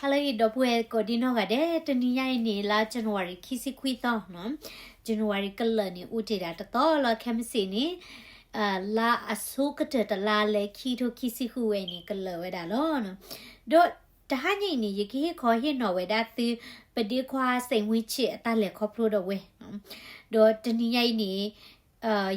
Hello အံၤ ဒီပုၢ်ဝဲၢ်ကိးဒံနီၢ်ဂၤဒဲး, တနံၤညါအံၤန့ၣ် လါ January ခံဆံခွံသီနီၤ, January ကလၢာ်န့ၣ် အိၣ်တ့ၢ်ဒၣ်တသီလီၤ. ခဲမုၢ်ဆ့ၣ်န့ၣ် လါအဆိကတၢၢ်တလါလၢခံထိခံဆံဃုဝဲအံၤန့ၣ် ကလၢာ်ဝဲဒၣ်လီၤ. ဒီးတဟါညါအံၤန့ၣ် ယကဟ့ၣ်ခီဟ့ၣ်နီၤဝဲဒၣ်သု ပဒ့ခွါစဲးဝ့ဆ့းအတၢ်လဲၤခီဖျိဒီးဝဲ ဒီးတနံၤညါအံၤန့ၣ်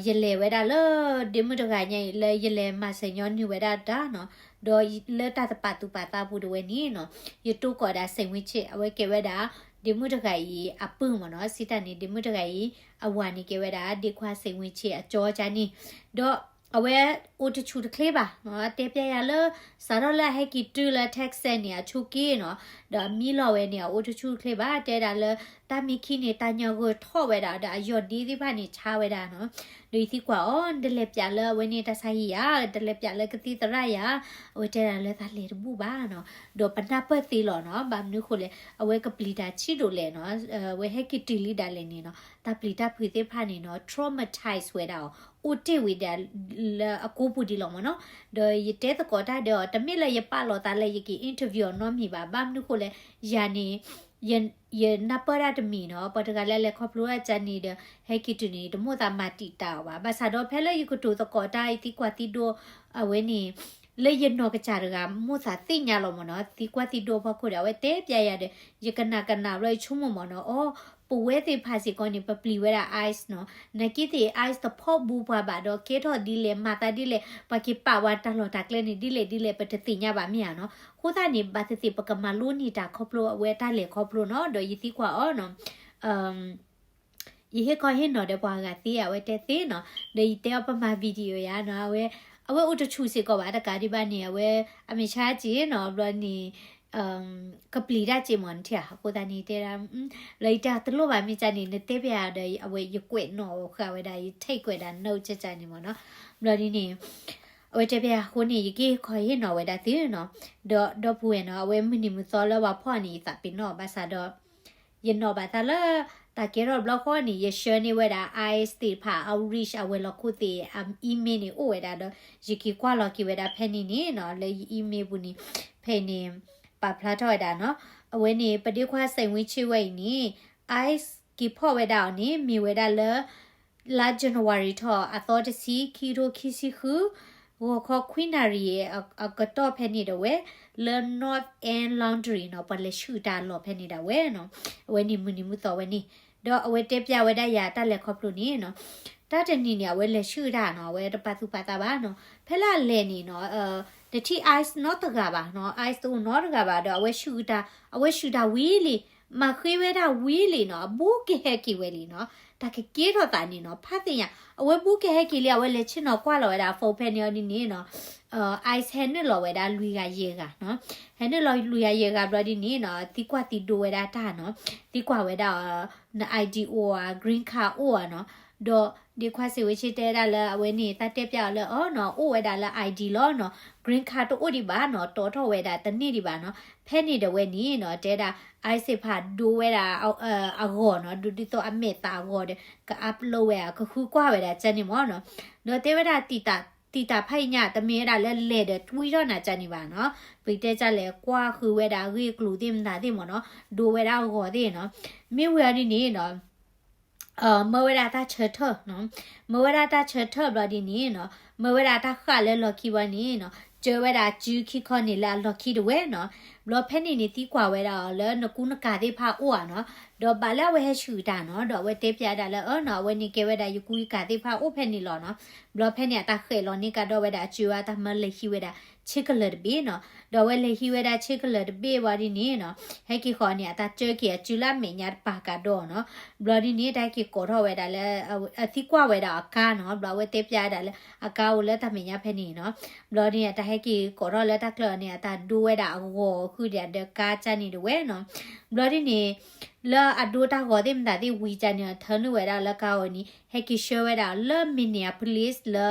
ယလဲၤဝဲဒၣ်လၢ ဒ့မုၣ်တဂၤညါအံၤ လၢယလဲၤမၤစၢၤညီနုၢ်ဝဲဒၣ်တၢ်နီၤ, ဒီးလၢတၢ်တပာ်သူၣ်ပာ်သးပူၤတဝဲန့ၣ်နီၤ, ယတိၢ်ကီးဒၣ်စဲးဝ့ဆ့း အဝဲကဲဝဲဒၣ် ဒ့မုၣ်တဂၤအံၤအပုၢ်မ့ၢ်နီၤ, စံးတၢ်န့ၣ် ဒ့မုၣ်တဂၤအံၤ အဝၤန့ၣ်ကဲဝဲဒၣ် ဒ့ခွါစဲးဝ့ဆ့းအကၠီကၢ်န့ၣ်, ဒီးအဝဲအိၣ်တဆူၣ်တချ့ဘၣ်နီၤ, တဲပျဲယၤလၢ စးထီၣ်လၢအဟဲက့ၤတုၤလၢ Texas န့ၣ် အဆိက့နီၤ, ဒီးအမံလီၤဝဲန့ၣ် အအိၣ်တဆူၣ်တချ့ဘၣ်, တဲဒၣ်လၢ တၢ်မ့ၢ်ခံန့ၣ် တၢ်ညၣ်ဂိၢ်ထီၣ်ဝဲဒၣ် ဒီးအယီၢ်ဒ့သ့ၣ်တဖၣ်န့ၣ် ဆါဝဲဒၣ်နီၤ, ဒီးယသံကွၢ်အီၤ နတလဲၤပၠးလၢအဝဲန့ၣ်တၢ်ဆါဟံၣ်ဧါ, တလဲၤပၠးလၢကသံၣ်သရၣ်ဧါ, အဝဲတဲဒၣ်လၢသးလဲၤတဘူၣ်ဘၣ်နီၤ, ဒီးပနၢ်ပၢၢ်သ့လီၤနီၤ, ဘၣ်မနုၤဃိလဲၣ် အဝဲကပျံၤတၢ်ဆံးဒိၣ်လဲၣ်နီၤ, အဝဲဟဲက့ၤတုၤလံဒၣ်လဲာ်န့ၣ်နီၤ, တၢ်ပျံၤတၢ်ဖုးသ့ၣ်တဖၣ်န့ၣ်နီၤ traumatize ဝဲဒၣ်အီၤ, အိၣ်တ့ၢ်ဝံၤဒၣ်လၢအကိပူၤဒံးလီၤမ့ၢ်နီၤ, ဒီးယတဲသကိးတၢ်ဒီးအီၤ တမ့ၢ်လၢယပာ်လီၤသးလၢယက့ၤ interview အီၤနီတမံၤဘၣ်, ဘၣ်မနုၤဃိလဲၣ်, ယၤန့ၣ် ယနၢ်ပၢၢ်ဒၣ်တမံၤနီၤ, ပှၤတဂၤလၢလဲၤခီဖျိတၢ်ကၢ်န့ၣ်ဒီး ဟဲက့ၤတုၤန့ၣ် တမိၣ်သးမၤတံာ်တာ်အီၤဘၣ်, ဘၣ်ဆၣ်ဒီးဖဲလၢယကတိၤသကိးတၢ် ယသံကွၢ်သံဒိး အဝဲန့ၣ် လၢယနီၢ်ကစၢ်တဂၤ မိၣ်သးသ့ၣ်ညါလီၤမ့ၢ်နီၤ, သံကွၢ်သံဒိးဖီခိၣ်ဒီး အဝဲတဲပျဲယၤဒီး ယကနၣ်ကနၣ်ဘျီ ယဆိကမိၣ်မ့ၢ်နီၤ, အိ ပဝဲသ့ၣ်တဖၣ်စ့ၢ်ကီးန့ၣ် ပပျံၤဝဲဒၣ် ice နီၤ, နာ်က့သ့ၣ် ice တဖီၣ်ဘူးပှၤဘၣ်ဒီး ကဲထီၣ်ဒ်လဲၣ် မၤသးဒ်လဲၣ် ပှၤက့ၤပာ်ဝဲတၢ်လီၢ်တၢ်ကျဲန့ၣ် ဒ်လဲၣ်ဒ်လဲၣ် ပတသ့ၣ်ညါဘၣ်မ့ၢ်ဧါနီၤ, အဃိသတးန့ၣ် ဘၣ်သ့ၣ်သ့ၣ် ပကမၤလိန့ၢ်တၢ်ခီဖျိအဝဲတၢ်လဲၤခီဖျိနီၤ, ဒီးယသံကွၢ်အီၤနီၤ ယဟ့ၣ်ခီဟ့ၣ်နီၤဒီးပှၤဂၤသ့ အဝဲတဲသ့နီၤ, ဒီးယတဲအီၤပမၤ video ယၤနီၤ, အဝဲ အဝဲအိၣ်တဆူၣ်စ့ၢ်ကီးဘၣ် တကးဒံးဘၣ်န့ၣ် အဝဲ အမဲာ်ဆါက့နီၤ, ဘျီန့ၣ် ကပျံၤတၢ်က့မ့ၢ်နထံၣ်ဧါ, အဃိသတးန့ၣ်တဲဒၣ် လၢယတဲတလိၣ်ဘၣ်မ့ၢ်ကန့ၣ် နတဲပျဲဒီး အဝဲယကွဲးနီၣ်ဃာ်ဝဲဒၣ် ယ take ဝဲဒၣ် note ကန့ၣ်မ့ၢ်နီၤ, ဘျီဒ်န့ၣ် အဝဲတဲပျဲအဃိန့ၣ် ယကဟ့ၣ်ခီဟ့ၣ်နီၤဝဲဒၣ်သုနီၤ, ဒီးဒီပုၢ်ဝဲၢ်နီၤ အဝဲမုၢ်နံၤမုၢ်သီလၢပှၤဖီၣ်န့ၣ် ယသးပ့ၤနီၣ်ဘၣ်ဆၣ်ဒီး ယနီၣ်ဘၣ်သးလၢ တၢ်ကဲထီၣ်ဘျီဃီန့ၣ် ယဆှၢန့ၢ်ဝဲဒၣ် ice သ့ၣ်တဖၣ် outreach အဝဲၤလီၢ်ခိၣ်သ့ၣ် အ email န့ၣ်အိၣ်ဝဲဒၣ်ဒီး ယက့ၤကွၢ်လီၤက့ၤဝဲဒၣ်ဖဲန့ၣ်န့ၣ်နီၤ, လၢယ email ပူၤန့ၣ် ဖဲန့ၣ် ပာ်ဖျါထီၣ်ဝဲဒၣ်နီၤ, အဝဲန့ၣ် ပဒ့ခွါစဲးဝ့ဆ့းဝဲအံၤန့ၣ် ice က့ၤဖီၣ်ဝဲဒၣ်အီၤန့ၣ် မ့ၢ်ဝဲဒၣ်လၢ လါ January ထီၣ်အသီတဆံ ခံကထိခံဆံဃု ဂီၤခီခွံနၣ်ရံၣ်အကတီၢ်ဖဲန့ၣ်ဒၣ်ဝဲ လၢ North End Laundry နီၤ, ပှၤလဲၤဆှုၣ်တၢ်အလီၢ်ဖဲန့ၣ်ဒၣ်ဝဲနီၤ, အဝဲန့ၣ်မုၢ်နံၤမုၢ်သီဝဲန့ၣ်, ဒီးအဝဲတဲပျဲဝဲဒၣ်ယၤတၢ်လဲၤခီဖျိန့ၣ်နီၤ, တၢ်တနံၤန့ၣ် အဝဲလဲၤဆှုၣ်တၢ်နီၤ, အဝဲတပာ်သူၣ်ပာ်သးဘၣ်နီၤ, ဖဲလၢအလဲၤန့ၣ်နီၤ တထံၣ် ice နီတဂၤဘၣ်နီၤ, ice တအိၣ်နီတဂၤဘၣ်ဒီး အဝဲဆှုၣ်တၢ်, အဝဲဆှုၣ်တၢ်ဝံၤလံ, မၤဃ့ဝဲဒၣ်ဝံၤလံနီၤ, အဘူးကဟဲက့ၤဝဲလံနီၤ, တၢ်ကကဲထီၣ်သးန့ၣ်နီၤ, ဖးသ့ၣ်ညါ အဝဲဘူးကဟဲက့ၤလံ အဝဲလဲၤဆ့ၣ်နီၤကွၢ်လီၤဝဲဒၣ် phone ဖဲန့ၣ်အီၤဒ်န့ၣ်နီၤ, ice ဟဲနုာ်လီၤဝဲဒၣ်လွံၢ်ဂၤယဲၢ်ဂၤနီၤ, ဟဲနုာ်လီၤလွံၢ်ဂၤယဲၢ်ဂၤဘျီဒ်န့ၣ်နီၤ, သံကွၢ်သံဒိးဝဲဒၣ်တၢ်နီၤ, သံကွၢ်ဝဲဒၣ် န ID အိၣ်ဧါ, green card အိၣ်ဧါနီၤ, ဒီးဒ့ခွါစဲးဝ့ဆ့းတဲဒၣ်လၢအဝဲန့ၣ် တၢ်တဲပျဲအီၤလၢအီၤနီၤ, အိၣ်ဝဲဒၣ်လၢ ID လီၤနီၤ, green card တအိၣ်ဒံးဘၣ်နီၤ, တီထီၣ်ဝဲဒၣ်တန့ၢ်ဒံးဘၣ်နီၤ, ဖဲန့ၣ်ဒၣ်ဝဲန့ၣ်နီၤ, တဲဒၣ် ice သ့ၣ်တဖၣ်ဒိဝဲဒၣ်အဂီၢ်နီၤ, ဒိဒ်သိးအမဲာ်သၣ်အဂီၢ်ဒီး ကuploadဝဲဧါ, ကဃုကွၢ်ဝဲဒၣ်ကန့ၣ်မ့ၢ်နီၤ, ဒီးတဲဝဲဒၣ် တံာ်တာ်ဖးအံၤညါ တမ့ၢ်ဝဲဒၣ်လၢလဲၤဒီးတွံၢ်ထီၣ်နၤကန့ၣ်ဘၣ်နီၤ, ပတဲကလဲၣ် ကွၢ်ဃုာ်ဝဲဒၣ်အဂ့ၢ်အကျိၤသ့ၣ်မတၤသ့ၣ်မ့ၢ်နီၤ, ဒိဝဲဒၣ်အဂီၢ်သ့ၣ်နီၤ, မ့ၢ်ဝဲအီၤဒ်န့ၣ်နီၤ မၢဝဲဒၣ်တၢ်ဆၢထၢၣ်နီၤ, မၢဝဲဒၣ်တၢ်ဆၢထၢၣ်ဘျီဒ်န့ၣ်နီၤ, မၢဝဲဒၣ်တၢ်ဃၣ်လၢလီၢ်ခံဘျီန့ၣ်နီၤ, ကၢဝဲဒၣ်အစုခံခီန့ၣ်လၢအလီၢ်ခံတဝဲနီၤ, ဘျီဖဲန့ၣ်န့ၣ်သံကွၢ်ဝဲဒၣ်အီၤလၢနကူနကၤသ့ၣ်တဖၣ်အိၣ်ဧါနီၤ, ဒီးဘၣ်လၢအဝဲဟဲဆှုၣ်တၢ်နီၤ, ဒီးအဝဲတဲပျဲဒၣ်လၢအီၤနီၤ, အဝဲန့ၣ်ကဲဝဲဒၣ်ယကူယကၤသ့ၣ်တဖၣ်အိၣ်ဖဲန့ၣ်လီၤနီၤ, ဘျီဖဲန့ၣ်အတၢ်ဃဲးလီၤန့ၢ်ကဒီးဝဲဒၣ်အစုဝဲ အတၢ်မၢလဲၤဟံးဝဲဒၣ် ဆ့ကလၢာ်တဘ့ၣ်နီၤ, ဒီးအဝဲလဲၤဟံးဝဲဒၣ်ဆ့ကလၢာ်တဘ့ၣ်ဝံၤဒ်န့ၣ်နီၤ, ဟဲက့ၤဃီန့ၣ် အတၢ်ကၢက့ၤအစုလၢအမဲာ်ညါတပၤကဒီးနီၤ, ဘျီဒ်န့ၣ် တၢ်ဟဲက့ၤကိးထီၣ်ဝဲဒၣ်လၢ အသံကွၢ်ဝဲဒၣ်အကါနီၤ, ဘျီအဝဲတဲပျဲဒၣ်လၢအကါအိၣ်လၢတၢ်မဲာ်ညါဖဲန့ၣ်နီၤ, ဘျီဒ်န့ၣ် အတၢ်ဟဲက့ၤကိးထီၣ်လၢတၢ်ချၢန့ၣ် အတၢ်ဒိဝဲဒၣ်အဂီၤဃုာ်ဒီးကါကန့ၣ်တဝဲနီၤ, ဘျီဒ်န့ၣ် လၢအဒိတၢ်ဂီၤသ့ၣ်မတၤသ့ၣ်ဝံၤကန့ၣ် ထၢနုာ်ဝဲဒၣ်လၢကါအိၣ်န့ၣ် ဟဲက့ၤဆှၢဝဲဒၣ်လၢ Minneapolis လၢ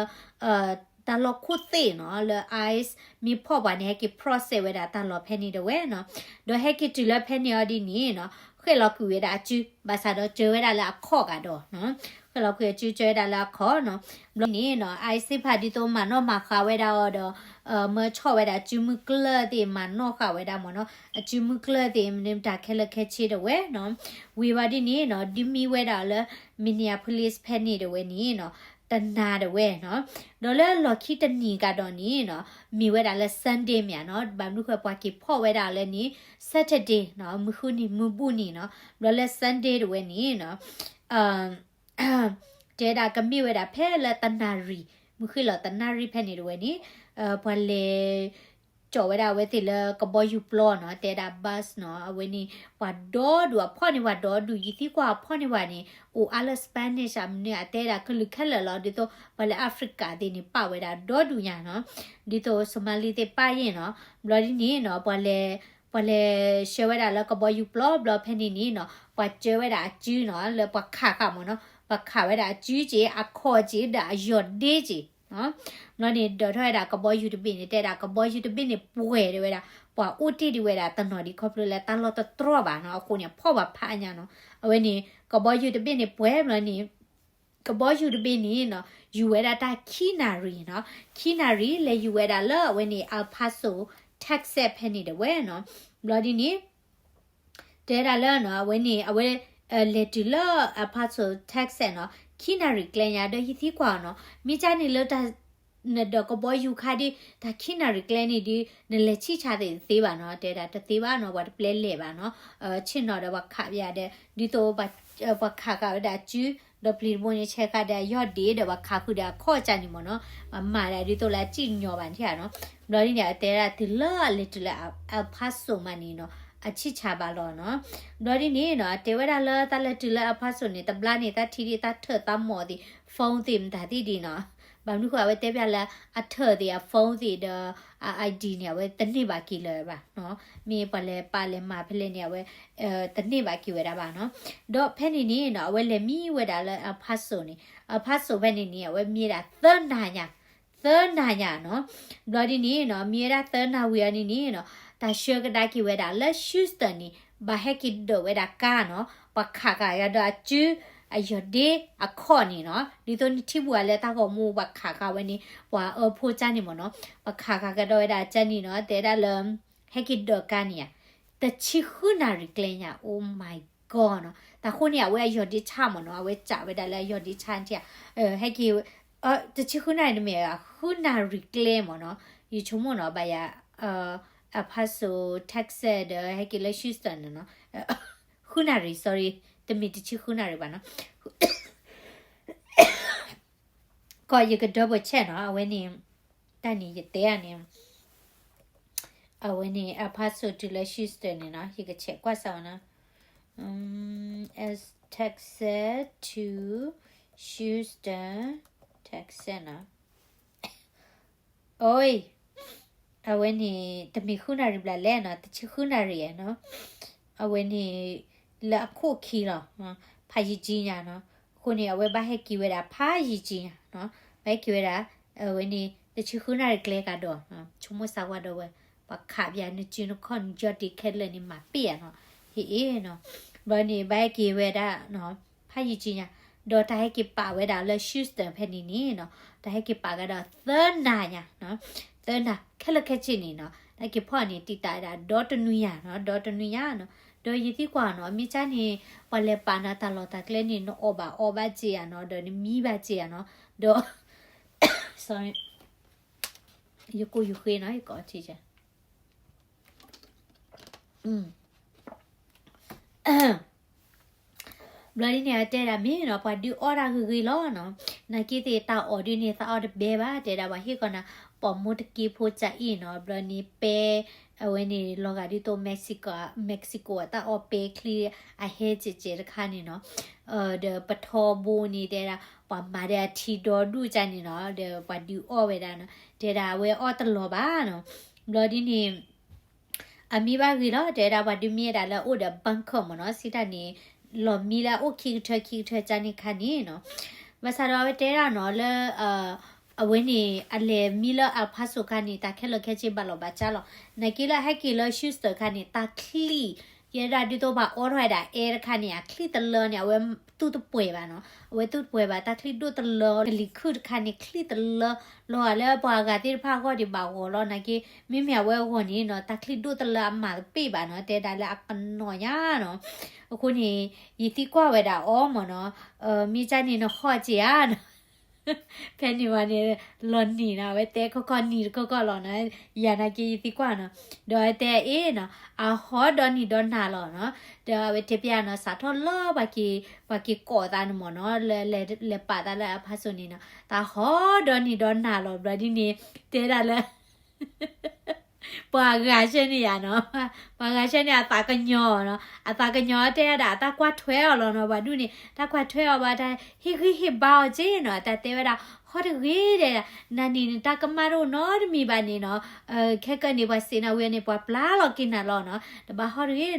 တၢ်လီၢ်ခိၣ်သ့ၣ်နီၤ, လၢ ice မ့ၢ်ဖီၣ်ပှၤန့ၣ် ဟဲက့ၤ process ဝဲဒၣ်တၢ်လီၢ်ဖဲန့ၣ်တဝဲနီၤ, ဒီးဟဲက့ၤတုၤလၢဖဲန့ၣ်အီၤဒ်န့ၣ်နီၤ, ဃဲၣ်လီၤကွံာ်ဝဲဒၣ်အစု ဘၣ်ဆၣ်ဒီးစၢၤဝဲဒၣ်လၢအခီၣ်ကဒီးနီၤ, ဃဲၣ်လီၤကွံာ်အစု စၢၤဝဲဒၣ်လၢအခီၣ်နီၤ. ဘျီန့ၣ်နီၤ ICE သ့ၣ်တဖၣ်ဒ်သိးမၤနီၣ်မၤဃာ်ဝဲဒၣ်အီၤဒီး မၢဆီၣ်ဝဲဒၣ်အစုမုၢ်ကျၢၢ်သ့ၣ် မၤနီၣ်ဃာ်ဝဲဒၣ်မ့ၢ်နီၤ, အစုမုၢ်ကျၢၢ်သ့ၣ် မနုၤမတၤခဲလၢာ်ခဲဆ့တဝဲနီၤ. ဝံၤဘၣ်ဒ်န့ၣ်နီၤ ဒ်မံဝဲဒၣ်လၢ Minneapolis ဖဲန့ၣ်တဝဲန့ၣ်နီၤ တနၤတဝဲနီၤ. ဒီးလၢလီၢ်ခံတနံၤကဒီးန့ၣ်နီၤ မ့ၢ်ဝဲဒၣ်လၢ Sunday မ့ၢ်ဧါနီၤ, ဘၣ်မနုၤဃိပှၤက့ၤဖီၣ်ဝဲဒၣ်လၢန့ၣ် Saturday နီၤ, မုၢ်ဃုနံၤမုၢ်ဘူၣ်နံၤနီၤ. ဘျီလၢ Sunday တဝဲန့ၣ်နီၤ တဲဒၣ်ကမ့ၢ်ဝဲဒၣ်ဖဲလၢတနၣ်ရံၣ်, မုၢ်ဃ့ၢ်လီၤတနၣ်ရံၣ်ဖဲန့ၣ်တဝဲန့ၣ် ပှၤလဲၤ ကၠီၣ်ဝဲဒၣ်အဝဲသ့ၣ်လၢကဘီယူၤပျီနီၤ, တဲဒၣ် bus နီၤ, အဝဲန့ၣ် ပှၤဒီဒူၣ်အဖီၣ်န့ၢ်ပှၤဒီဒူၣ်, ယသံကွၢ်အဖီၣ်န့ၢ်ပှၤန့ၣ် အိၣ်အါလၢ Spanish အမနုၤ အတဲဒၣ်ကလုာ်ခဲလၢာ်လီၤ, ဒ်သိးပှၤလၢ Africa သ့ၣ်န့ၣ် ပာ်ဝဲဒၣ်ဒီဒူၣ်ညါနီၤ, ဒ်သိး Somali သ့ၣ်ပာ်ယဲၢ်နီၤ. ဘျီဒ်န့ၣ်နီၤ ပှၤလဲၤ ပှၤလဲၤဆှၢဝဲဒၣ်လၢကဘီယူၤပျီဘျီဖဲန့ၣ်န့ၣ်နီၤ ပှၤစၢၤဝဲဒၣ်အစုနီၤ, လၢပှၤခးဃာ်မ့ၢ်နီၤ, ပှၤခးဝဲဒၣ်အစုက့ၤ အခီၣ်က့ၤဒီးအယီၢ်ဒ့က့ၤ ဘျီန့ၣ် ဒိးထီၣ်ဝဲဒၣ်ကဘီယူၤတဘ့ၣ်န့ၣ် တဲဒၣ်ကဘီယူၤတဘ့ၣ်န့ၣ်ပှဲၤဒၣ်ဝဲဒၣ်, ပှၤအိၣ်တ့ၢ်ဒံးဝဲဒၣ်တနီၤဒံးခီဖျိလၢတၢ်လီၢ်တတြီၢ်ဘၣ်နီၤ, အဃိန့ၣ် ဖီၣ်ပှၤဖးညါနီၤ. အဝဲန့ၣ် ကဘီယူၤတဘ့ၣ်န့ၣ်ပှဲၤဘျီန့ၣ် ကဘီယူၤတဘ့ၣ်န့ၣ်နီၤ ယူၤဝဲဒၣ်တၢ်ခံနၣ်ရံၣ်နီၤ, ခံနၣ်ရံၣ်လဲၤယူၤဝဲဒၣ်လၢအဝဲန့ၣ် El Paso, Texas ဖဲန့ၣ်တဝဲနီၤ. ဘျီဒ်န့ၣ် တဲဒၣ်လၢနီၤ အဝဲန့ၣ် အဝဲ လဲၤတုၤလၢ El Paso, Texas နီၤ ခံနၣ်ရံၣ်ကျဲညါ ဒီးယသံကွၢ်အီၤနီၤ မ့ၢ်ကၢ်န့ၣ်လၢ နဒီးကဘီယူၤခါဒ် တၢ်ခံနၣ်ရံၣ်ကျဲန့ၣ်ဒ် နလဲၤဆံၣ်ဆါသ့ၣ်တသ့ဘၣ်နီၤ, တဲဒၣ်တသ့ဘၣ်နီၤ, ပှၤတပျဲလဲၤဘၣ်နီၤ, ဆ့ၣ်နီၤဒီးပှၤခးပယၤဒီး ဒ်သိး ပှၤခးဃာ်ဝဲဒၣ်အစု ဒီးပျံၤတဘိန့ၣ် ဆဲးဃာ်ဒီးအယီၢ်ဒ့ဒီးပှၤခးဃုာ်ဒီးအခီၣ်ကၢ်န့ၣ်မ့ၢ်နီၤ, မၤဒၣ်ဒ်သိးလၢအစံၣ်ညီၣ်ဘၣ်န့ၣ်နီၤ. ဘျီဒ်န့ၣ် အတဲဒၣ်တုၤလၢအလဲၤတုၤလၢ El Paso မးန့ၣ်နီၤ အဆံၣ်ဆါဘၣ်လီၤနီၤ. ဘျီဒ်န့ၣ်နီၤ အတဲဝဲဒၣ်လၢတၢ်လဲၤတုၤလၢ El Paso န့ၣ် တဘျါန့ၣ် တၢ်ထံၣ်ဒ်တၢ်ထၢၣ်တၢ်မီၢ်သ့ၣ် phone သ့ၣ်မတၤသ့ၣ်ဒ်နီၤ, ဘၣ်မနုၤဃိအဝဲတဲပျးလၢ အထၢၣ်သ့ၣ်အ phone သ့ၣ်ဒီး အ ID န့ၣ် အဝဲတန့ၢ်ဘၣ်က့ၤလၢၤဘၣ်နီၤ, မ့ၢ်ပှၤလဲၤပာ်လဲၤမၤဖဲလဲၣ်န့ၣ် အဝဲ တန့ၢ်ဘၣ်က့ၤဝဲဒၣ်ဘၣ်နီၤ. ဒီးဖဲန့ၣ်န့ၣ်နီၤ အဝဲလဲၤမံဝဲဒၣ်လၢ El Paso န့ၣ် El Paso ဖဲန့ၣ်န့ၣ် အဝဲမံဝဲဒၣ်သၢနၤညါ, သၢနၤညါနီၤ. ဘျီဒ်န့ၣ်နီၤ မံဝဲဒၣ်သၢနၤဝံၤအီၤန့ၣ်န့ၣ်နီၤ တၢ်ဆှၢကဒါက့ၤဝဲဒၣ်လၢ Houston န့ၣ် ဘၣ်ဟဲက့ၤဒၢးဝဲဒၣ်ကါနီၤ, ပှၤခးဃာ်ကဒီးအစု အယီၢ်ဒ့အခီၣ်န့ၣ်နီၤ, ဒ်သိးနထံၣ်ဘူၣ်အလၢတၢ်ဂီၤမူ ပှၤခးဃာ်ဝဲန့ၣ် ပှၤအၢဖိကၢ်န့ၣ်မ့ၢ်နီၤ, ပှၤခးဃာ်ကဒီးဝဲဒၣ်ကၢ်န့ၣ်နီၤ, တဲဒၣ်လၢ ဟဲက့ၤဒၢးကါန့ၣ်ဧါ, တဆံဃုနၣ်ရံၣ်ကျဲညါ, Oh my God နီၤ. တၢ်ဃိန့ၣ် အဝဲအယီၢ်ဒ့ဆါမ့ၢ်နီၤ, အဝဲစးဝဲဒၣ်လၢအယီၢ်ဒ့ဆါန့ၣ်ဧါ, ဟဲက့ၤ တဆံဃုနၣ်ရံၣ်တမ့ၢ် ဃုနၣ်ရံၣ်ကျဲမ့ၢ်နီၤ, ယဆိကမိၣ်နီၤ ဘၣ်ယၤ El Paso, Texas ဒီး ဟဲက့ၤလၢ Houston န့ၣ်နီၤ, ဃုနၣ်ရံၣ် sorry, တမ့ၢ်တဆံဃုနၣ်ရံၣ်ဘၣ်နီၤ. ကီး ယက double check နီၤ, အဝဲန့ၣ် တၢ်န့ၣ်ယတဲဧါန့ၣ် အဝဲန့ၣ် El Paso တုၤလၢ Houston န့ၣ်နီၤ, ယက check ကွၢ်စၢ်ဝဲနီၤ, Texas to Houston, Texas နီၤ. အိ, အဝဲန့ၣ် တမ့ၢ်ဃုနၣ်ရံၣ်ဘျဲၣ်လဲၣ်နီၤ, တဆံဃုနၣ်ရံၣ်နီၤ. အဝဲန့ၣ် လၢအခိၣ်ခံလီၤ, ဖးယံာ်ကံညါနီၤ. အဃိန့ၣ် အဝဲဘၣ်ဟဲက့ၤဝဲဒၣ်ဖးယံာ်ကံညါနီၤ, ဘၣ်ဟဲက့ၤဝဲဒၣ် အဝဲန့ၣ် တဆံဃုနၣ်ရံၣ်ကျဲကဒီး, ဆိကမိၣ်စၢ်ဝဲဒီးဝဲ ပှၤခးပယၤနစုနခီၣ်နယီၢ်ဒ့ခဲလၢာ်န့ၣ် မၤပ့ၢ်ယၤနီၤ, ဟ့ၣ်အ့ၣ်နီၤ. ဘျီန့ၣ် ဘၣ်ဟဲက့ၤဝဲဒၣ် ဖးယံာ်ကံညါ, ဒီးတၢ်ဟဲက့ၤပာ်ဝဲဒၣ်လၢ Houston ဖဲန့ၣ်န့ၣ်နီၤ, တၢ်ဟဲက့ၤပာ်ကဒီးသၢနၤညါ, သၢနၤ ခဲလၢာ်ခဲဆ့န့ၣ်နီၤ, တၢ်ဟဲက့ၤဖီၣ်န့ၣ် တံာ်တာ်ဝဲဒၣ်ဒီတနွံညါနီၤ, ဒီတနွံညါနီၤ. ဒီးယသံကွၢ်နီၤ, မ့ၢ်ကၢ်န့ၣ် ပှၤလဲၤပာ်နၤတၢ်လီၢ်တၢ်ကျဲန့ၣ် နအီၣ်ဘၣ်အီဘၣ်စ့ၢ်ဧါနီၤ, ဒီးနမံဘၣ်စ့ၢ်ဧါနီၤ, ဒီး sorry, ယကိၢ်ယဃ့နီၤ, ယကိးထံၣ်က ဘျီဒ်န့ၣ် အတဲဒၣ်မ့ၢ်နီၤ, ပှၤဒုးအီၣ်တၢ်ဂ့ၤဂ့ၤလီၤနီၤ. နာ်က့သ့ၣ်တၢ်အီၣ်ဒုးန့ၣ် သးအီၣ်တဘဲဘၣ်, တဲဒၣ်ပှၤဟ့ၣ်ကီးနၤ ပိာ်မိၢ်တက့ဖိကအ့ၣ်နီၤ. ဘျီန့ၣ်ပဲ အဝဲန့ၣ် လီၤဂာ်ဒ်သိး Mexico, Mexico အတၢ်အီၣ်ပဲချံအဟဲစဲးစဲးတခါန့ၣ်နီၤ. ဒီးပထီဘိန့ၣ် တဲဒၣ် ပှၤမၤဒီးအထံဒီဒူၣ်ကၢ်န့ၣ်နီၤ, ဒီးပှၤဒုးအီၣ်ဝဲဒၣ်နီၤ, တဲဒၣ်အဝဲအီၣ်တလီၤဘၣ်နီၤ. ဘျီဒ်န့ၣ် အမံဘၣ်ဂ့ၤလီၤ, တဲဒၣ်ပှၤဒုးမံဝဲဒၣ်လၢအအိၣ်ဒီး bunker မ့ၢ်နီၤ, စံးတၢ်န့ၣ် လီၤမံလၢအအိၣ်ခံကထၢခံကထၢကၢ်န့ၣ်ခါန့ၣ်နီၤ. ဘၣ်ဆၣ်ဒီးအဝဲတဲဒၣ်နီၤ လၢ အဝဲန့ၣ် အလဲၤမံလၢ El Paso ခါန့ၣ် တၢ်ခဲလၢာ်ခဲဆ့ဘၣ်လီၤဘၣ်ကၢ်လီၤ. နာ်က့လၢဟဲက့ၤလၢ Houston ခါန့ၣ် တၢ်ချံၣ် ယဲဒၣ်ဒ်သိးပှၤအိးထီၣ်ဝဲဒၣ်အဲတခါန့ၣ် အချံၣ်တလၢန့ၣ် အဝဲသူၣ်တပှဲၤဘၣ်နီၤ, အဝဲသူၣ်တပှဲၤဘၣ် တၢ်ချံၣ်ဒိၣ်တလၢ ကလံၤခုၣ်တခါန့ၣ် ချံၣ်တလၢ လီၤဂာ်လၢပှၤအဂၤသ့ၣ်တဖၣ်အဂီၢ်ဒံးဘၣ်ဂီၤလီၤနာ်က့, မ့မ့ၢ်အဝဲအဂီၢ်န့ၣ်နီၤ တၢ်ချံၣ်ဒိၣ်တလၢအမၤတပ့ၢ်ဘၣ်နီၤ, တဲဒၣ်လၢအကနီၤညါနီၤ, အဃိန့ၣ် ယသံကွၢ်ဝဲဒၣ်အီၤမ့ၢ်နီၤ, မ့ၢ်ကၢ်န့ၣ်နဟီၣ်က့ၤဧါနီၤ ဖဲန့ၣ်ဝဲန့ၣ် လီၤနံၤနီၤ အဝဲတဲခီခီနံၤတခီခီလီၤနီၤ, ယၤနာ်က့ယသံကွၢ်နီၤ, ဒီးအဝဲတဲအ့ၣ်နီၤ အဟီၣ်ဒီနံၤဒီနၤလီၤနီၤ, ဒီးအဝဲတဲပျၢ်နီၤ စးထီၣ်လၢပှၤက့ၤ ပှၤက့ၤကိးသးန့ၣ်မ့ၢ်နီၤ, လၢ လဲၤပာ်သးလၢအဖါစိၤန့ၣ်နီၤ တၢ်ဟီၣ်ဒီနံၤဒီနၤလီၤ ဘျီဒ်န့ၣ် တဲဒၣ်လၢ ပှၤဂၤဆှၢန့ၢ်ယၤနီၤ, ပှၤဂၤဆှၢန့ၢ်အသးကညီၤနီၤ, အသးကညီၤတဲဒၣ်အတၢ်ကွၢ်ထွဲအီၤလီၤနီၤ, ပှၤဒူၣ်န့ၣ် တၢ်ကွၢ်ထွဲအီၤဘၣ်တၢ် ဟ့ၣ်ဂံၢ်ဟ့ၣ်ဘါအီၤက့နီၤ, တၢ်တဲဝဲဒၣ် ဟီၣ်တဂ့ၤဒဲးဒၣ်, နၤန့ၣ်နတၢ်ကမၣ်တအိၣ်နီတမံၤဘၣ်န့ၣ်နီၤ, ခဲကနံၣ်န့ၣ် ပှၤစံးနၤဝံၤန့ၣ် ပှၤပျၢ်လီၤက့ၤနၤလီၤနီၤ, တဘၣ်ဟီၣ်တဂ့ၤနီၤ,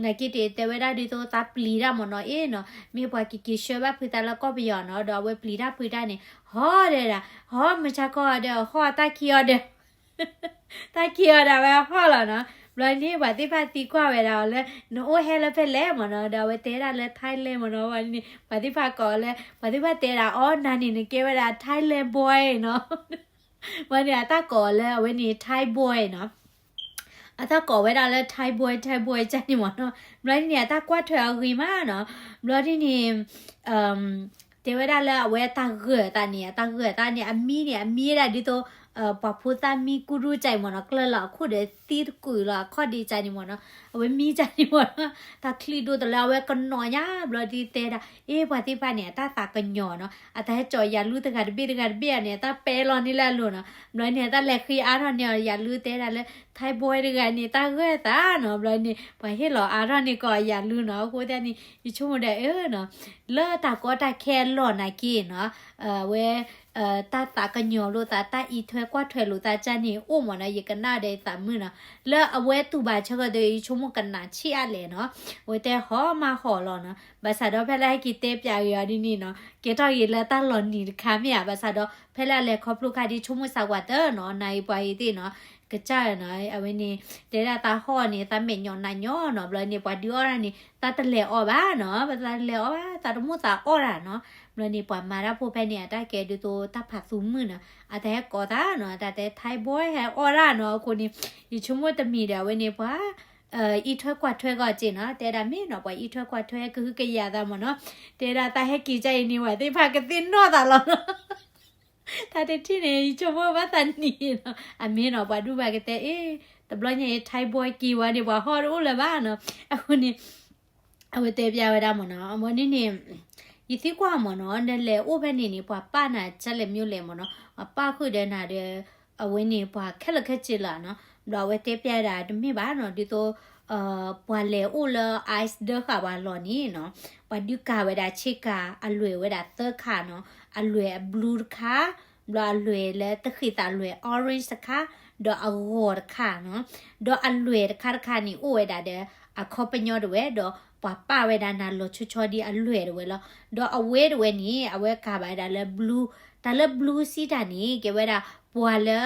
နာ်က့တတဲဝဲဒၣ်ဒ်သိးသးပျံၤတၢ်မ့ၢ်နီၤ, အ့ၣ်နီၤ, မ့ၢ်ပှၤကက့ၤဆှၢဘၣ်ဖုသးလၢကီၢ်ပယီၤနီၤ, ဒီးအဝဲပျံၤတၢ်ဖုတၢ်န့ၣ် ဟီၣ်ဒဲးဒၣ်, ဟီၣ်မုၢ်ဆါခီဒီး ဟီၣ်တၢ်ခံအီၤဒီး တၢ်ခံအီၤဒၣ်ဝဲဟီၣ်လီၤနီၤ, ဘျီန့ၣ် ပှၤသ့ၣ်တဖၣ်သံကွၢ်ဝဲဒၣ်အီၤလၢ နအိၣ်ဟဲလၢဖဲလဲၣ်မ့ၢ်နီၤ, ဒီးအဝဲတဲဒၣ်လၢ Thailand မ့ၢ်နီၤ, ဘျီန့ၣ် ပှၤသ့ၣ်တဖၣ်ကိးလၢ ပှၤသ့ၣ်တဖၣ်တဲဒၣ်အီၤ နၤန့ၣ် နကဲဝဲဒၣ် Thailand boy နီၤ, ဘျီန့ၣ် အတၢ်ကိးအီၤလၢ အဝဲန့ၣ် Thai boy နီၤ အတၢ်ကိးဝဲဒၣ်လၢ Thai boy Thai boy ကၢ်န့ၣ်မ့ၢ်နီၤ, ဘျီန့ၣ် အတၢ်ကွၢ်ထွဲအီၤဂ့ၤမးနီၤ, ဘျီဒ်န့ၣ် တဲဝဲဒၣ်လၢအဝဲတၢ်ဂၢၢ်အသးန့ၣ် အတၢ်ဂၢၢ်အသးန့ၣ် အမံန့ၣ် အမံဝဲဒၣ်ဒ်သိး ပှၤဖိသၣ်မံကူဒူကၢ်အံၤမ့ၢ်နီၤ, ကျၢၢ်လီၤအခိၣ်ဒီးသံတကုာ်လီၤအခီၣ်ဒ့ကၢ်န့ၣ်မ့ၢ်နီၤ, အဝဲမံကၢ်န့ၣ်မ့ၢ်နီၤ, တၢ်ချံၣ်ဒိၣ်တလၢအဝဲကနီၤညါ ဘျီဒ်တဲဒၣ် အ့ၣ် ပှၤသ့ၣ်တဖၣ်န့ၣ် အတၢ်သးကညီၤနီၤ, အတၢ်ဟဲကၠီၤယၤလူတဂၤတဘ့ၣ်တဂၤတဘ့ၣ်န့ၣ် အတၢ်ပဲလီၤန့ၢ်လၢအလိၤနီၤ, ဘျီန့ၣ် အတၢ်လဲၤဃ့အါထီၣ်န့ၢ်အီၤ ယၤလူတဲဒၣ်လၢ Thai boy တဂၤန့ၣ် တၢ်ဂၢၢ်အသးနီၤ, ဘျီန့ၣ် ပှၤဟ့ၣ်လီၤအါထီၣ်န့ၢ်ကီးယၤလူနီၤ, အဃိသတးန့ၣ် ယဆိကမိၣ်ဒီး အၢနီၤ လၢတၢ်ကီတၢ်ခဲအလီၢ်နာ်က့နီၤ, အဝဲ တၢ်သးကညီၤလိာ်သး တၢ်အံးထွဲကွၢ်ထွဲလိာ်သးကၢ်န့ၣ် အိၣ်မ့ၢ်နီၤ, ယကနၣ်ဒီးယသးမုာ်နီၤ, လၢအဝဲတူၢ်ဘၣ်ဆၢကတီၢ်ဒီး ယဆိကမိၣ်ကနၣ်ဆံးအါလဲၣ်နီၤ, အဝဲတဲဟီၣ်မးဟီၣ်လီၤနီၤ, ဘၣ်ဆၣ်ဒီးဖဲလၢဟဲက့ၤတဲပၠးဂ့ၤအီၤဒ်န့ၣ်နီၤ, ကဲထီၣ်ဂ့ၤလၢတၢ်လီၤနံၤတခါမ့ၢ်ဧါ, ဘၣ်ဆၣ်ဒီး ဖဲလၢအလဲၤခီဖျိခါဒ်ဆိကမိၣ်စၢ်ဝးတၢၢ်နီၤ, နၤအံၤပှၤအံၤသ့ၣ်နီၤ, ကစၢ်နီၤ, အဝဲန့ၣ် တဲဒၣ်သးဟီၣ်န့ၣ် သးမဲာ်ညိးနးညိးနီၤ, ဘျီန့ၣ် ပှၤဒုးအီၣ်ဒၣ်န့ၣ် သးတလဲၤအီၣ်ဘၣ်နီၤ, သးတလဲၤအီၣ်ဘၣ် သးတမိၣ်သးအီၣ်တၢ်နီၤ, ဘျီန့ၣ် ပှၤမၤတၢ်ဖိဖဲန့ၣ် အတၢ်ကဲဒ်သိးတၢ်ဖးသူမုၣ်နီၤ, အတၢ်ဟဲကိးသးနီၤ, တၢ်တဲ Thai boy ဟဲအီၣ်တၢ်နီၤ, အဃိန့ၣ် ယဆိကမိၣ်တမံၤဒီး အဝဲန့ၣ် ပှၤ အံးထွဲကွၢ်ထွဲကီးက့နီၤ, တဲဒၣ်မ့ၢ်နီၤ, ပှၤအံးထွဲကွၢ်ထွဲကဟုကယာ်သးမ့ၢ်နီၤ, တဲဒၣ်သးဟဲက့ၤကၢ်အံၤန့ၣ် ပှၤသ့ၣ်တဖၣ်ကသ့ၣ်နီၣ်သးလီၤနီၤ တၢ်တထံၣ်န့ၣ် ယဆိကမိၣ်ဘၣ်သးနံၤနီၤ, အမ့ၢ်နီၤ ပှၤဒူၣ်ဘၣ်ကတဲ အ့ၣ် တဘျီညါအံၤ Thai boy က့ၤဝဲန့ၣ် ပှၤဟီၣ်တအိၣ်လၢၤဘၣ်နီၤ, အဃိန့ၣ် အဝဲတဲပျးဝဲဒၣ်မ့ၢ်နီၤ, အဝဲန့ၣ်န့ၣ် ယသံကွၢ်မ့ၢ်နီၤ, နလဲၤအိၣ်ဖဲန့ၣ်န့ၣ် ပှၤပာ်နၤကလဲၣ်မ့ၢ်လဲၣ်မ့ၢ်နီၤ, ပှၤပာ်ဃုာ်ဒီးနၤဒီး အဝဲန့ၣ် ပှၤခဲလၢာ်ခဲဆ့လီၤနီၤ, ဘျီအဝဲတဲပျးဝဲဒၣ်တမ့ၢ်ဘၣ်နီၤ, ဒ်သိး ပှၤလဲၤအိၣ်လၢ ICE ဒၢဃာ်ဝဲလီၢ်န့ၣ်နီၤ, ပှၤဒုးကၤဝဲဒၣ်ဆ့ကၤ အလွဲၢ်ဝဲဒၣ်သၢခါနီၤ, အလွဲၢ်အ blue တခါ, ဘျီအလွဲၢ်လၢတဃံးသးလွဲၢ် orange တခါ, ဒီးအဂီၤတခါနီၤ, ဒီးအလွဲၢ်တခါတခါန့ၣ် အိၣ်ဝဲဒၣ်ဒီး အခီပညီတဝဲ, ဒီးပှၤပာ်ဝဲဒၣ်နၤလီၤဆီဆီဒ်အလွဲၢ်တဝဲလီၤ, ဒီးအဝဲတဝဲန့ၣ် အဝဲကၤဘၣ်ဝဲဒၣ်လၢ blue, တၢ်လၢ blue စံးတၢ်န့ၣ် ကဲဝဲဒၣ် ပှၤလၢ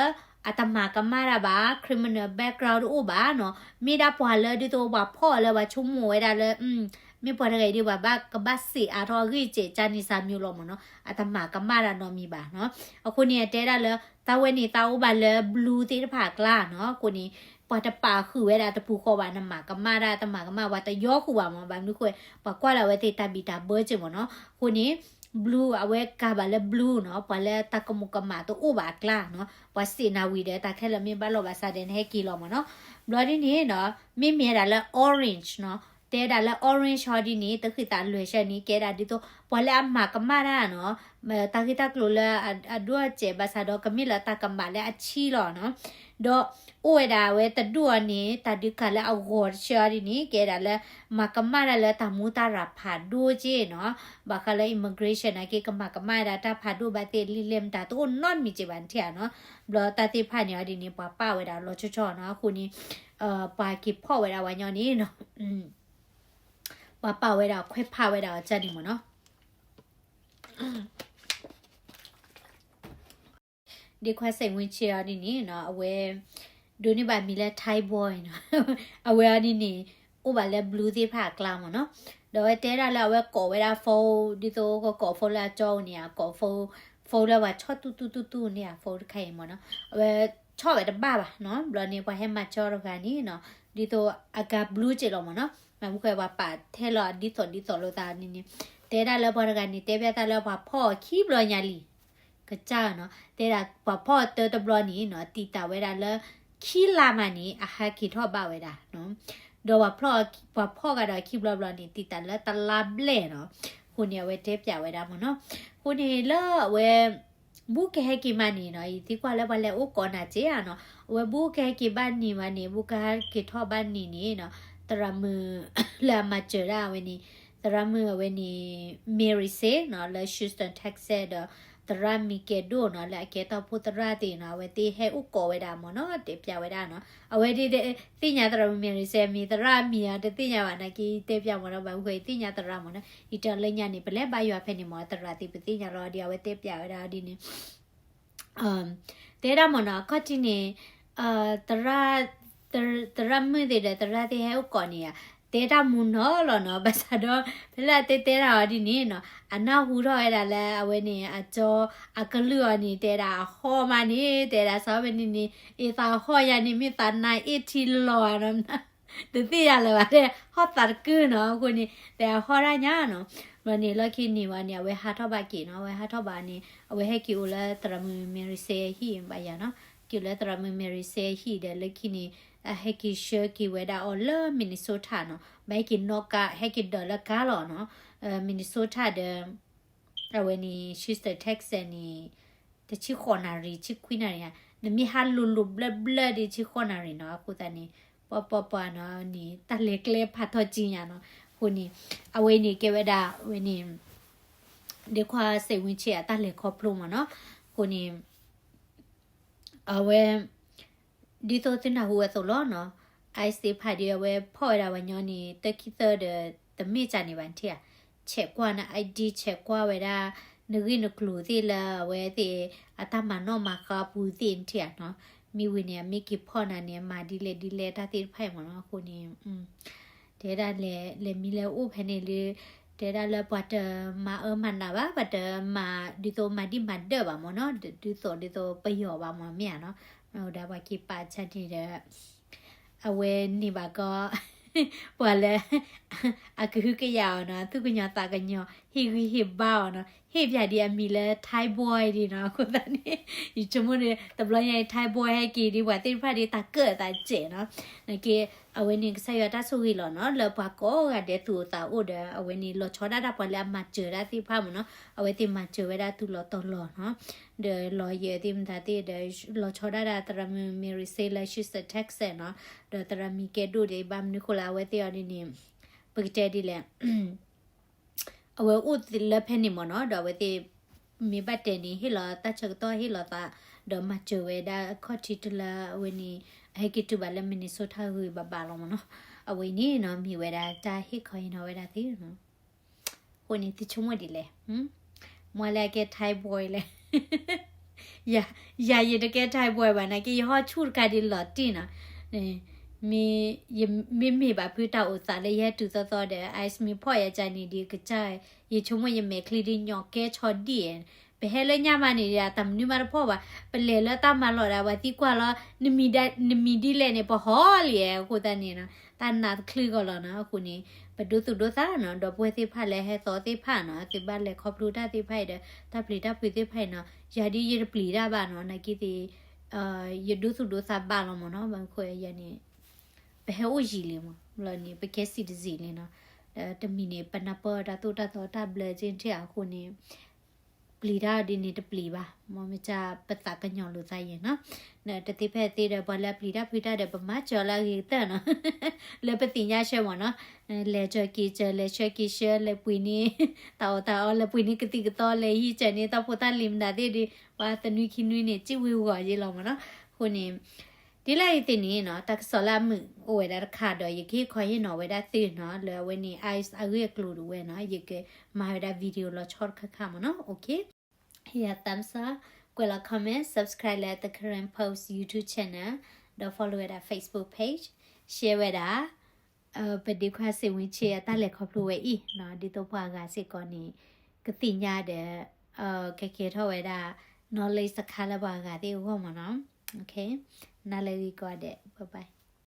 အတမၤကမၣ်တၢ်ဘၣ်, criminal background တအိၣ်ဘၣ်နီၤ, မ့ၢ်ဒၣ်ပှၤလၢဒ်သိးပှၤဖီၣ်အီၤလၢပှၤဆိကမိၣ်ဝဲဒၣ်လၢ မ့ၢ်ပှၤတဂၤအံၤဒ်ပှၤဘၣ်ကဘၣ်စံးအါထီၣ်အဂ့ၢ်စဲး ကၢ်န့ၣ်စၢ်မၠိလီၤမ့ၢ်နီၤ, အတမၤကမၣ်တၢ်နီတမံၤဘၣ်နီၤ, အဃိန့ၣ် အတဲဒၣ်လၢ တၢ်ဝဲန့ၣ် တၢ်အိၣ်ဘၣ်လၢ blue သ့ၣ်တဖၣ်အကျါနီၤ, အဃိန့ၣ် ပှၤတပာ်ဃုာ်ဝဲဒၣ်တပူၤဃီဘၣ်, နမၤကမၣ်တၢ် တမၤကမၣ် ပှၤတယီဃုာ်ဘၣ်မ့ၢ်, ဘၣ်မနုၤအဃိ ပှၤကွၢ်လၢအဝဲသ့ၣ်တၢ်ဘံၣ်တၢ်ဘၢစ့ၢ်မ့ၢ်နီၤ, အဃိန့ၣ် blue အဝဲကၤဘၣ်လၢ blue နီၤ, ပှၤလၢတၢ်ကမူၤကမၣ်တအိၣ်ဘၣ်အကျါနီၤ, ပှၤစံးနၤဝံၤဒီး တၢ်ခဲလၢာ်မ့ၢ်ဘၣ်လိာ်ဘၣ်စးဒီး နဟဲက့ၤလီၤမ့ၢ်နီၤ, ဘျီဒ်န့ၣ်နီၤ, မ့မ့ၢ်ဒၣ်လၢ orange နီၤ, တဲဒၣ်လၢ orange ဟီဒ်န့ၣ် တဃံးသးလွဲၢ်ဆၢန့ၣ် ကဲဒၣ်ဒ်သိး ပှၤလၢအမၤကမၣ်တၢ်နီၤ, တၢ်ဂ့ၢ်တၢ်ကျိၤလၢအဒိၣ်အစဲးဘၣ်ဆၣ်ဒီး ကမ့ၢ်လၢတၢ်ကမၣ်လၢအဆံလီၤနီၤ, ဒီးအိၣ်ဝဲဒၣ်အဝဲတဒူၣ်အီၤန့ၣ် တၢ်ဒုးကၤလၢအဂီၤတဆၢအီၤဒ်န့ၣ် ကဲဒၣ်လၢ မၤကမၣ်တၢ်လၢတၢ်မူတၢ်ရၤဖးဒိၣ်က့နီၤ, ဘၣ်ဃးလၢ immigration နာ်က့ ကမၤကမၣ်ဝဲဒၣ်တၢ်ဖးဒိၣ်ဘၣ်သ့ၣ် လံာ်လဲၢ်မတၤတအိၣ်နီတမံၤက့ဘၣ်နထံၣ်ဧါနီၤ, ဘျီတၢ်သ့ၣ်တဖၣ်န့ၣ်အီၤဒ်န့ၣ် ပှၤပာ်ဝဲဒၣ်လီၤဆီဆီနီၤ, အဃိန့ၣ် ပှၤက့ၤဖီၣ်ဝဲဒၣ်ဝဲညီန့ၣ်နီၤ, ပှၤပာ်ဝဲဒၣ်ခွဲးဖးဝဲဒၣ်အီၤကၢ်န့ၣ်မ့ၢ်နီၤ ဒ်ခွါစဲးဝ့ဆ့အီၤဒ်န့ၣ်နီၤ, အဝဲ ဒိးန့ၢ်ဘၣ်မံၤလၢ Thai boy နီၤ, အဝဲအီၤဒ်န့ၣ် အိၣ်ဘၣ်လၢ blue သ့ၣ်တဖၣ်အကျါမ့ၢ်နီၤ. ဒီးအဝဲတဲဒၣ်လၢအဝဲကိးဝဲဒၣ် phone ဒ်သိးကကိး phone လၢအကၠီအိၣ်န့ၣ် အကိး phone, phone လၢပှၤဆီၣ်တူၢ်တူၢ်တူၢ်တူၢ်န့ၣ် အ phone တခါအံၤမ့ၢ်နီၤ. အဝဲဆီၣ်ဝဲတဘၣ်ဘၣ်နီၤ. ဘျီန့ၣ် ပှၤဟဲမၤကၠီတဂၤန့ၣ်နီၤ, ဒ်သိးအကါ blue က့လီၤမ့ၢ်နီၤ. မ့ၢ်မုၢ်ခွဲးပှၤပာ်ထဲလီၤဒ်သိးဒ်သိးလိာ်သးန့ၣ်န့ၣ်, တဲဒၣ်လၢပှၤတဂၤန့ၣ် တဲဘၣ်သးလၢပှၤဖီၣ်အီၤခံဘျီညါလံ ကစၢ်နီၤ. တဲဒၣ်ပှၤဖီၣ်အီၤတၢတဘျီန့ၣ်နီၤ, တံာ်တာ်ဝဲဒၣ်လၢ ခံလါမးန့ၣ် အဟးက့ၤထီၣ်ဘၣ်ဝဲဒၣ်နီၤ. ဒီးပှၤဖီၣ်ကဒီးခံဘျီဘျီန့ၣ် တံာ်တာ်လၢတလါဘျဲၣ်နီၤ. အဃိန့ၣ် အဝဲတဲပျးဝဲဒၣ်မ့ၢ်နီၤ. အဃိန့ၣ်လၢအဝဲ ဘူးကဟဲက့ၤမးန့ၣ်နီၤ, ယသံကွၢ်လၢပှၤလဲၤအိၣ်ကိးနၤက့ဧါနီၤ. အဝဲဘူးကဟဲက့ၤဘၣ်န့ၣ်မးန့ၣ် ဘူးကဟဲက့ၤထီၣ်ဘၣ်န့ၣ်န့ၣ်နီၤ, သရၣ်မုၣ်လၢအမၤစၢၤဒၣ်အဝဲန့ၣ်, သရၣ်မုၣ်အဝဲန့ၣ် Mary Seh နီၤ လၢ Houston Texas ဒီး သရၣ်မံၤကဲဒိၣ်နီၤ လၢအကဲတီၢ်ဖှိၣ်သရၣ်သ့ၣ်နီၤ, အဝဲသ့ၣ်ဟဲအိၣ်ကိးဝဲဒၣ်မ့ၢ်နီၤ, တဲပျးဝဲဒၣ်နီၤ. အဝဲဒၣ်သ့ၣ်ညါသရၣ်မုၣ် Mary Seh မ့ၢ်သရၣ်မံၤဧါ တသ့ၣ်ညါဘၣ်နာ်က့ တဲပျးမ့ၢ်နီၤ, ဘၣ်မနုၤဃိသ့ၣ်ညါသရၣ်မ့ၢ်နီၤ, ယတဲလၢညါန့ၣ် ပလဲၤဘါယွၤဖဲန့ၣ်မ့ၢ် သရၣ်သ့ၣ်ပသ့ၣ်ညါလီၤဒီး အဝဲတဲပျးဝဲဒၣ်ဒ်န့ၣ် တဲဒၣ်မ့ၢ်နီၤ, အခီၣ်ထံးန့ၣ် သရၣ် သရၣ်မုၣ်သ့ၣ်ဒီးသရၣ်သ့ၣ်ဟဲအိၣ်ကိးန့ၣ်ဧါ, တဲတၢ်မူနီၤလီၤနီၤ, ဘၣ်ဆၣ်ဒီး ဖဲလၢအတဲတဲတၢ်အီၤဒ်န့ၣ်နီၤ, အနၢ်ဟူထီၣ်ဝဲဒၣ်လၢအဝဲန့ၣ် အကၠီအကလုၢ်အီၤန့ၣ် တဲဒၣ်အဟီၣ်မးန့ၣ် တဲဒၣ်စးဝဲန့ၣ်န့ၣ် အသးဟီၣ်ယၤန့ၣ် မ့ၢ်သးနါအ့ၣ်ထံလီၤဧါနီၤ တသ့ၣ်ညါလၢၤဘၣ် တဲဟီၣ်သးတကုၢ်နီၤ, အဃိန့ၣ် တဲအဟီၣ်တၢ်ညါနီၤ. ဘျီန့ၣ် လီၢ်ခံန့ၣ်ဝဲန့ၣ် အဝဲဟးထီၣ်ဘၣ်က့ၤနီၤ, အဝဲဟးထီၣ်ဘၣ်န့ၣ် အဝဲဟဲက့ၤအိၣ်လၢသရၣ်မုၣ် Mary Seh ဟံၣ်ဘၣ်ယၤနီၤ, က့ၤလၢသရၣ်မုၣ် Mary Seh ဟံၣ်ဒီး လၢခံန့ၣ် အဟဲက့ၤဆှၢက့ၤဝဲဒၣ်အီၤလၢ Minnesota နီၤ, ဘၣ်ဟဲက့ၤနီၣ်ကါ ဟဲက့ၤဒၢးလၢကါလီၤနီၤ, Minnesota ဒီး အဝဲန့ၣ် Houston Texas န့ၣ် တဆံဃိးနၣ်ရံၣ် ဆံခွံနၣ်ရံၣ်ဧါ, နမ့ၢ်ဟးလိၤလိၤဘျၢဘျၢဒ်ဆံဃိးနၣ်ရံၣ်နီၤ, အဃိသတးန့ၣ် ပှၤပှၤပှၤနီၤန့ၣ် တၢ်လဲၤကျဲဖးထီၣ်ကံညါနီၤ, အဃိန့ၣ် အဝဲန့ၣ်ကဲဝဲဒၣ် အဝဲန့ၣ် ဒ့ခွါစဲးဝံဆ့ၣ်အတၢ်လဲၤခီဖျိမ့ၢ်နီၤ, အဃိန့ၣ် အဝဲ ဒ်သိးသုနၢ်ဟူဝဲအသိးလီၤနီၤ, ICE သ့ၣ်တဖၣ်ဒီး အဝဲဖီၣ်ဝဲဒၣ်ပှၤညီန့ၣ် တၢခံသၢဒီး တမ့ၢ်ကၢ်န့ၣ်ဘၣ်ထံၣ်ဧါ, ဆဲးကွၢ်န့ၣ် ID ဆဲးကွၢ်ဝဲဒၣ် နဂ့ၢ်နကျိၤသ့ၣ်လၢအဝဲသ့ၣ် အတၢ်မၤနီၣ်မၤဃါပူၤသ့ၣ်နထံၣ်ဧါနီၤ, မ့ၢ်ဝံၤန့ၣ် အမ့ၢ်က့ၤဖီၣ်နၤန့ၣ် အမၤဒ်လဲၣ်ဒ်လဲၣ်တၢ်သ့ၣ်တဖၣ်အံၤမ့ၢ်နီၤ, အဃိန့ၣ် တဲဒၣ်လဲၤ လဲၤမံလဲၤအိၣ်ဖဲန့ၣ်လၢ တဲဒၣ်လၢပှၤတမၤအၢမၤနးဘၣ်, ပှၤတမၤဒ်သိးမၤဒံၣ်မၤဒၢၣ်ဘၣ်မ့ၢ်နီၤ, ဒ်သိးဒ်သိးပယီၤဘၣ်မ့ၢ်မ့ၢ်ဧါနီၤ, ဒီးပှၤက့ၤပာ်ဆါန့ၣ်ဒီး အဝဲန့ၢ်ဘၣ်ကီ ပှၤလၢ အကဟုကယာ်အီၤနီၤ, သူၣ်ကညီၤသးကညီၤ ဟ့ၣ်ဂံၢ်ဟ့ၣ်ဘါအီၤနီၤ, ဟ့ၣ်ပၠးဒ်အမံၤလၢ Thai boy ဒ်နီၤ, အဃိသတးန့ၣ် ယဆိကမိၣ်န့ၣ် တဘျီညါအံၤ Thai boy ဟဲက့ၤဒ်ပှၤသ့ၣ်တဖၣ်ဒ်တၢ်ကၢၣ်အသးစဲးနီၤ, နာ်က့ အဝဲန့ၣ် ကစၢ်ယွၤတၢ်ဆိၣ်ဂ့ၤလီၤနီၤ, လၢပှၤကိးဂၤဒဲးသူၣ်အိၣ်သးအိၣ်ဒီး အဝဲန့ၣ် လီၤဆီဒၣ်တၢ်ပှၤလၢအမၤစၢၤတၢ်သ့ၣ်တဖၣ်မ့ၢ်နီၤ, အဝဲသ့ၣ်မၤစၢၤဝဲဒၣ်တုၤလီၤတီၤလီၤနီၤ, ဒီး lawyer သ့ၣ်မတၤသ့ၣ်ဒီး လီၤဆီဒၣ်တၢ်သရၣ်မုၣ် Mary Seh လၢ Houston Texas နီၤ, ဒီးသရၣ်မံၤကဲဒိၣ်ဒီး ဘၣ်မနုၤဃိလၢအဝဲသ့ၣ်အီၤဒ်န့ၣ် ပကတဲဒ်လဲၣ် အဝဲအိၣ်လၢဖဲန့ၣ်မ့ၢ်နီၤ, ဒီးအဝဲသ့ၣ် မ့ၢ်ဘၣ်တဲန့ၣ် ဟ့ၣ်လီၤတၢ်ဆၢကတီၢ်ဟ့ၣ်လီၤသး, ဒီးမၤစၢၤဝဲဒၣ်အခီၣ်ထံးတုၤလၢအဝဲန့ၣ် အဟဲက့ၤတုၤဘၣ်လၢ Minnesota ဂ့ၤဘၣ်ဘၣ်လီၤမ့ၢ်နီၤ, အဝဲအံၤန့ၣ်နီၤ မ့ၢ်ဝဲဒၣ်တၢ်ဟ့ၣ်ခီဟ့ၣ်နီၤဝဲဒၣ်သ့နီၤ, အဃိန့ၣ် သုဆိကမိၣ်ဒ်လဲၣ်, မ့ၢ်လၢအကဲ Thai boy လဲၣ် ယၤ ယၤယတကဲ Thai boy ဘၣ် နာ်က့ ယဟီၣ်ဆူၣ်တခါဒ်လီၤတံၢ်နီၤ, မ့မ့ၢ်ဘၣ်ဖုတၢ်အိၣ်သးလၢယဟဲတုၤသီသီဒီး ICE မ့ၢ်ဖီၣ်ယၤကၢ်န့ၣ်ဒ်ကစၢ် ယဆိကမိၣ်ယမဲာ်ချံဒ်ညီၣ်ကဲဆီဒံၣ်, ပဟဲလၢညါမးန့ၣ်ဒီး တၢ်မနုၤမးတဖီၣ်ဘၣ်, ပလဲၤလၢတၢ်မၤလီၢ်ဒီး ပှၤသံကွၢ်လီၤ, နမံၤဒ်လဲၣ်န့ၣ် ပဟီၣ်လံ, အဃိသတးန့ၣ် တၢ်နးတချုးဂီၢ်လီၤနီၤ, အဃိန့ၣ် ပဒိသူၣ်ဒိသးနီၤ, ဒီပုၢ်ဝဲၢ်သ့ၣ်တဖၣ်လၢဟဲသီသ့ၣ်တဖၣ်နီၤ, သုဘၣ်လဲၤခီဖျိတၢ်သ့ၣ်တဖၣ်အံၤဒီး တၢ်ပျံၤတၢ်ဖုးသ့ၣ်တဖၣ်အံၤနီၤ, ယၤဒ်ယတပျံၤတၢ်ဘၣ်နီၤ, နာ်က့သ့ၣ် ယဒိသူၣ်ဒိသးဘၣ်လီၤမ့ၢ်နီၤ, ဘၣ်မနုၤဃိယၤန့ၣ် ပဟဲအိၣ်ယံာ်လံမ့ၢ်, ဘျီန့ၣ် ပကဲ citizen လံနီၤ, ဒီးတမံၤန့ၣ် ပနၢ်ပၢၢ်တၢ်သိၣ်တၢ်သီတၢ်ဘျၢက့ထံၣ် အဃိန့ၣ် ပျံၤတၢ်ဒ်န့ၣ်တပျံၤဘၣ်, မ်မ့ၢ်ကပသးကညီၤလိာ်သးယဲၢ်နီၤ, တသ့ဖဲသ့ဒီး ပှၤလၢအပျံၤတၢ်ဖုးတၢ်ဒီး ပမၤစၢၤလၢအဂ့ၤကတၢၢ်နီၤ, လၢပသ့ၣ်ညါဆၢမ့ၢ်နီၤ, လဲၤစၢၤက့ၤစၢၤ လဲၤဆှၢက့ၤဆှၢ လဲၤပှ့ၤန့ၢ် တၢ်အီၣ်တၢ်အီ လဲၤပှ့ၤန့ၢ်ကသံၣ်ကသီ လဲၤဟံးစၢၤန့ၢ်တၢ်ဖိတၢ်လံၤမတၤသ့ၣ်ဒီး ပှၤသနွံခံနွံန့ၣ် စံးဝံၤဂီၤယ့လီၤမ့ၢ်နီၤ, အဃိန့ၣ် ဒ်လဲၣ်အံၤသ့ၣ်န့ၣ်နီၤ, တၢ်ကစီၣ်လၢအမုာ်အိၣ်ဝဲဒၣ်တခါဒီး ယကဟ့ၣ်ခီဟ့ၣ်နီၤဝဲဒၣ်သုနီၤ, လၢအဝဲန့ၣ် ICE အဂ့ၢ်အကျိၤဒၣ်ဝဲနီၤ, ယကမၤဝဲဒၣ် video လီၤဆီတခါခါမ့ၢ်နီၤ, OK, ဟ့ၣ်ယၤ thumbs up, ကွဲးလီၤ comment, subscribe လၢ The Karen Post YouTube channel, ဒီး follow ဝဲဒၣ် Facebook page, share ဝဲဒၣ် ပဒ့ခွါစ့ၣ်ဝံဆ့အတၢ်လဲၤခီဖျိဝဲအံၤနီၤ, ဒ်သိးပှၤဂၤစ့ၢ်ကီးန့ၣ် ကသ့ၣ်ညါဒီး ကကဲထီၣ်ဝဲဒၣ် knowledge တခါလၢပှၤဂၤသ့ၣ်အဂီၢ်မ့ၢ်နီၤ. နၤလၢဂ့ၤကိးဂၤဒဲး, bye bye.